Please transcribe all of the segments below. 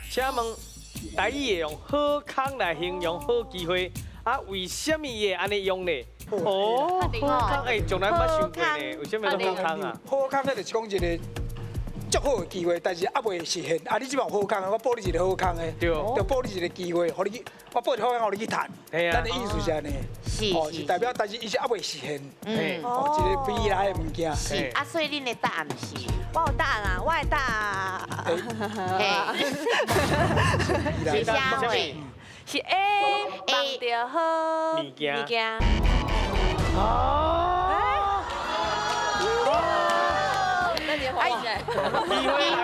請問台語會用好康來形容好機會，啊，為啥物會按呢用呢？哦，好康，欸，從來毋捌想過呢，為啥物叫好康啊？好康，彼就是講一個足好的機會，但是猶未實現。啊，你這擺有好康，我保你一個好康的，就保你一個機會，予你去，我保一個好康，予你去趁。咱的意思是按呢，哦，是代表，但是伊是猶未實現。哦，一個未來的物件。是啊，所以恁的答案是？我有答案啊，我的答案。是啥？是 A，放著好物件。物件。哦。哎，機會來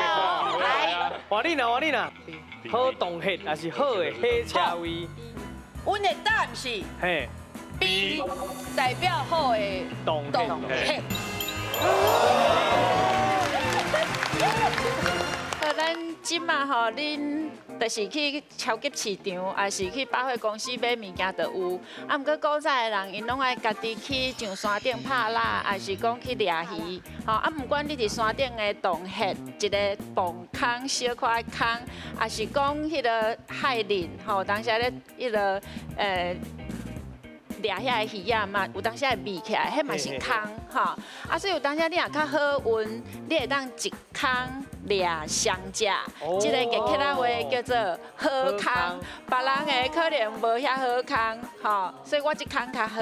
啊！來，換你啦，換你啦。好動血還是好的火車位？阮的答案是B，代表好的動血。好，咱這馬吼，恁就是去超級市場，抑是去百貨公司買物件就有。啊，毋過古早的人，𪜶攏愛家己去上山頂拍獵，抑是講去掠魚。吼，啊，毋管你佇山頂的洞穴，一个墓空小可的空，抑是講彼个海蠅，吼，當時咧彼个掠遐个魚仔嘛，有當時會味起來，彼嘛是空吼。啊，所以有當時你若較好運，你會當一空掠雙隻，這个客家話叫做好空。別人的可能無遐好空，吼，所以我這空較好。